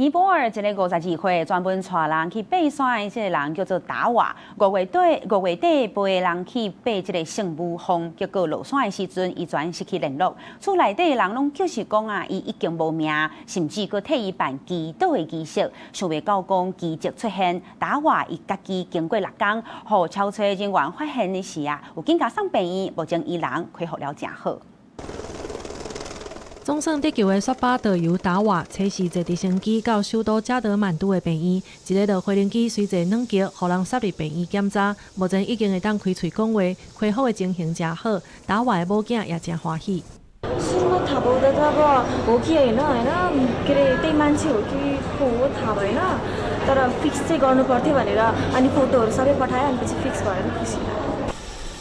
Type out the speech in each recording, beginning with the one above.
尼泊爾一个52歲專門帶人去爬山的這个人叫做達瓦。5月底陪人去爬這个聖母峰，結果落山的時陣，伊全失去聯絡。厝內底的人攏就是講啊，伊已經無命，甚至閣替伊辦祈禱的儀式。想袂到講奇蹟出現，達瓦伊家己經過6工，予搜揣人員發現的時啊，有緊共送病院，目前伊人恢復了誠好。總算得救的雪巴導遊達瓦，初時坐直升機到首都加德滿都的病院，一个落飛行機隨坐軟橋，予人送入病院檢查，目前已經會當開喙講話，恢復的情形誠好。達瓦的某囝也誠歡喜。 सुरुमा थाहा पाउँदा त अब हो कि होइन होइन के अरे त्यही मान्छे हो कि को हो थाहा भएन तर फिक्स चाहिँ गर्नु पर्थ्यो भनेर अनि फोटोहरू सबै पठायो अनि पछि फिक्स भएर खुसी लाग्यो।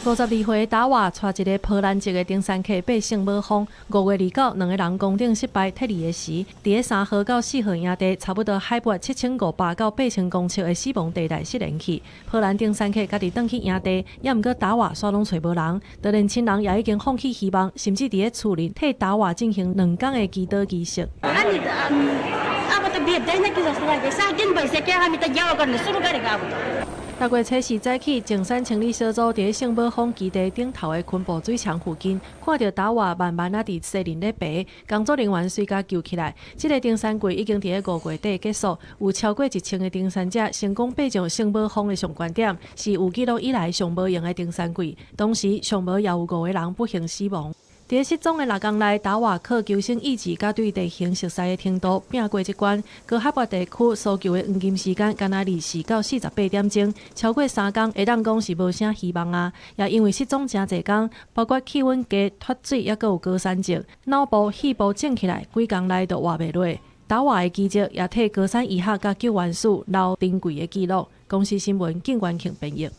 52歲達瓦帶一个波蘭籍的登山客爬聖母峰，5月29，兩个人攻頂失敗撤離的時，佇咧3號到4號營地，差不多海拔7500到8000公尺的死亡地帶失聯去。波蘭登山客家己轉去營地，也毋過達瓦煞攏揣無人，當然親人也已經放棄希望，甚至佇咧厝裡替達瓦進行2工的祈禱儀式。 अब त भेट्दैन कि जस्तो लाग्यो 7 दिन भइसक्यो हामी त याव गर्न सुरु गरेको अब त。 6月初四早起，淨山清理小組佇聖母峰基地頂頭的昆布水牆附近，看著達瓦慢慢仔佇溪裡咧爬，工作人員隨共救起來。這个登山季已經佇咧5月底結束，有超過1000个登山者成功爬上聖母峰的上懸點，是有記錄以來上無閒的登山季。同時，上無也有五个人不幸死亡。佇失蹤的6工內，達瓦靠求生意志佮對地形熟悉的程度拚過這關。高海拔地區搜救的黃金時間，干焦24到48點鐘，超過3工，會當講是無啥希望啊！也因為失蹤誠濟工，包括氣溫低、脫水，抑閣有高山症，腦部、肺部腫起來，幾工內就活袂落。達瓦的奇蹟也替高山醫學佮救援史留珍貴的記錄。公視新聞，景元慶編譯。